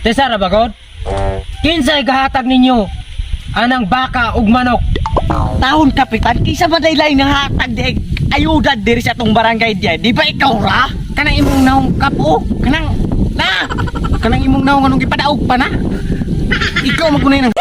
Tesara bagod? Kinsay gahatag ninyo anang baka ug manok? Taon kapitan, kaysa ba daylay nga hatag di ayuda diri sa atong barangay diay? Di ba ikaw ra? Kanang imong naong kap oh. Kanang na. Kanang imong naong anong gipadaog pa na. Ikaw magunay ng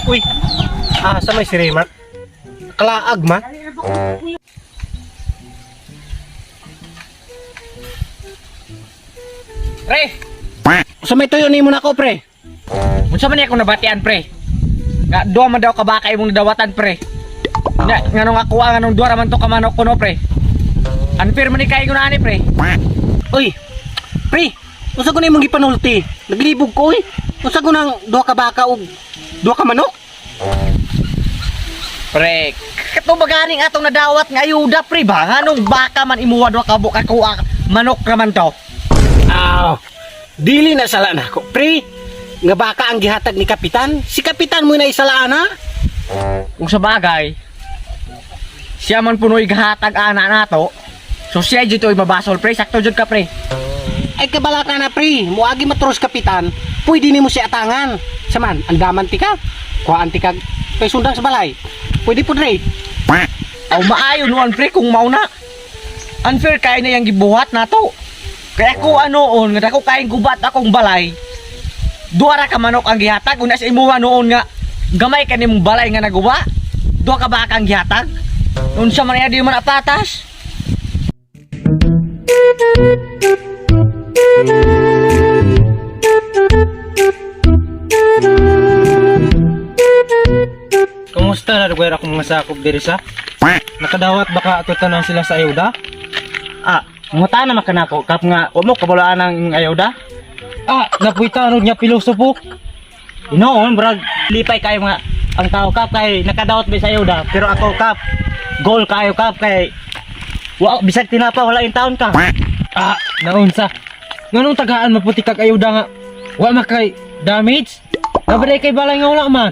Uy. Ah, sa may si Raymar. Kalaag ma. Pre, Sa may tuyo nimo nako pre. unsa man akong nabatian pre? Nga duha man daw ka baka imong nadawatan pre. Na nganong ako ang nganong duha ra man to ka manok kuno pre. Unfair man ni kay kuno ani pre. Uy. Pre, unsa ko na imong gipanulti? Naglibog ko uy. Unsa ko nang duha ka baka ug duha ka manok? Pre, kato ba ganing atong nadawat nga ayuda pre ba? Nganong baka man imuha duha ka buka kuha manok ra man to. Aw. Dili na sala nako, pre. Nga baka ang gihatag ni kapitan. Si kapitan mo na isalaan ha. Kung sa bagay, siya man punoy gahatag ana nato. So siya dito ay mabasol pre, sakto jud ka pre. Ay kabala ka na pre, muagi matros kapitan, pwede nimo siya atangan. Saman, andaman ti ka. Kuhaan ti ka kay sundang sa balay. Pwede po dre. Aw maayo nuan pre kung mauna. Unfair kay na yang gibuhat nato. Kaya ko ano nga dako kayong gubat akong balay. Duha ra ka manok ang gihatag una sa imuha noon nga gamay ka nimong balay nga naguba. Duha ka baka ang gihatag. Unsa man iya di man apatas. Kumusta na lugar akong mga sakop diri sa? Nakadawat baka ato tanan sila sa ayuda? Ah, nguta na makanako kap nga wa mo kabalaan ang ayuda. Ah, napuitanog niya pilosopo. Inoon, brad, lipay kayo mga ang tao kap kay nakadawat ba sa ayuda pero ako kap goal kayo kap kay wa bisag tinapa wala in taon ka. Ah, naunsa. Nganong tagaan maputi kag ayuda nga? Wa makay damage? Nabaday kay balay nga wala man.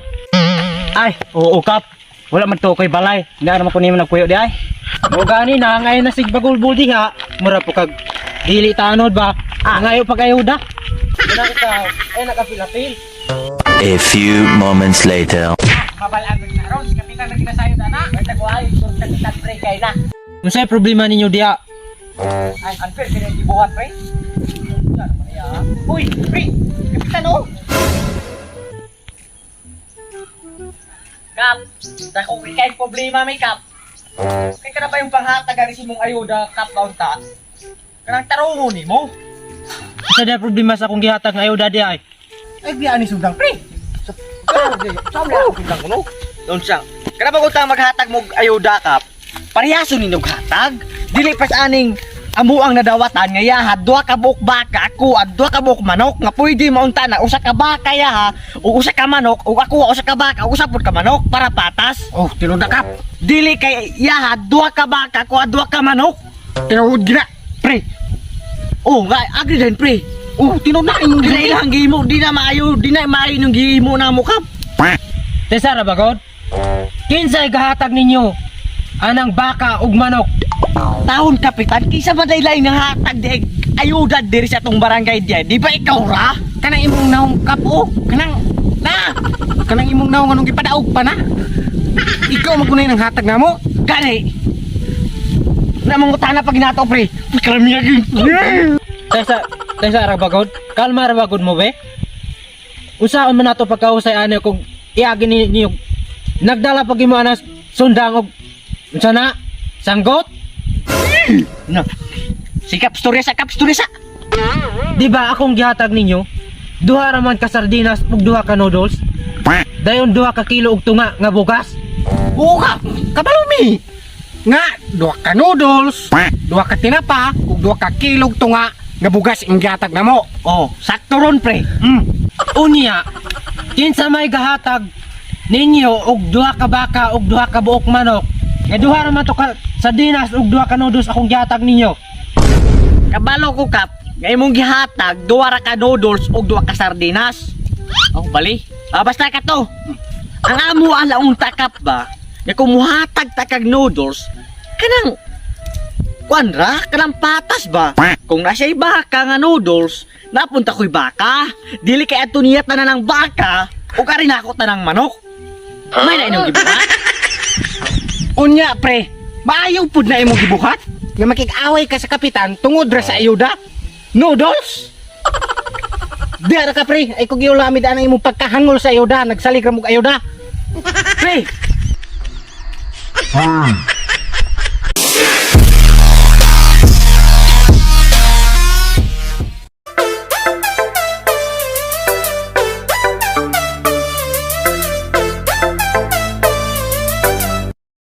Ay, oo kap. Wala man to kay balay. Hindi naman ko nimo nagpuyo di ay. O gani na ngayon na sig bagulbul diha, mura po kag dili tanod ba? Ah, ngayo pag ayuda. Wala ka ay nakapilapil. A few moments later. Mabalaan man na ron, kapitan na ginasayo na. May taguay, sur kapitan pre kay na. Unsay problema ninyo diha? Ay, unfair kini gibuhat pre. Uy, pre, kapitan oh. Kap, dako kay problema may kap. Kay kana ba yung panghatag ani si mong ayuda kap baunta? Kanang tarungon nimo. Unsa diha problema sa akong gihatag nga ayuda diha? Ay? Ay biya ni sundang pre. Sa mo sundang kuno. Unsa? Kana ba kung maghatag mo ayuda kap? Parehaso ni hatag. Dili pas aning amo ang nadawatan nga yaha duha ka buok baka ako at duha ka buok manok nga pwede maunta na usa ka baka yaha o usa ka manok o ako usa ka baka o usa pud ka manok para patas. Oh, tinuod na kap. Dili kay yaha duha ka baka ako at duha ka manok. Tinuod gina. Pre. Oh, nga agree din pre. Oh, tinuod na imong Di na ilang gihimo, di na maayo, di na maayo yung gihimo na mo kap. Tesara bagod? Kinsay gahatag ninyo anang baka ug manok? Taon kapitan, kaysa ba daylay nga hatag di ayuda diri sa atong barangay diay? Di ba ikaw ra? Kanang imong naong kap oh. Kanang na. Kanang imong naong anong gipadaog pa na. Ikaw magunay ng hatag namo. Gani. Na mangutana pag ginato pre. Karamiya gyud. Tesa, tesa ra bagod? Kalma ra bagod mo be? Usaon man nato pagkausay ani kung iagi ni niyo nagdala pag imo anas sundang og unsa na sanggot? No. Sikap storya sa kap storya sa. Di ba akong gihatag ninyo? Duha ra man ka sardinas ug duha ka noodles. Dayon 2 ka kilo og tunga nga bugas. Oo ka, kabalo mi. Nga, duha ka noodles, duha ka tinapa, ug 2 ka kilog tunga nga bugas imong gihatag namo. Oh, sakto ron, pre. Unya, kinsa may gahatag ninyo og duha ka baka og duha ka buok manok? Nga duha ra man to ka sardinas ug duha ka noodles akong gihatag ninyo. Kabalo ko, Kap. Nga imong gihatag, duha ra ka noodles ug duha ka sardinas. Oh, bali. Ah, basta ka to. Ang amo ala takap ba? Nga kung muhatag ta kag noodles, kanang kuan ra, kanang patas ba? Kung nasa baka nga noodles, napunta ko'y baka. Dili kay ato niya tanan ng baka o kari nako tanang manok. May na inyong gibuhat? Unya pre, maayo pud na imong gibuhat nga makig-away ka sa kapitan tungod ra sa ayuda. Noodles? Di ra ka pre, ay kung giulamid ana imong pagkahangol sa ayuda, nagsalig ra mo og ayuda. Pre!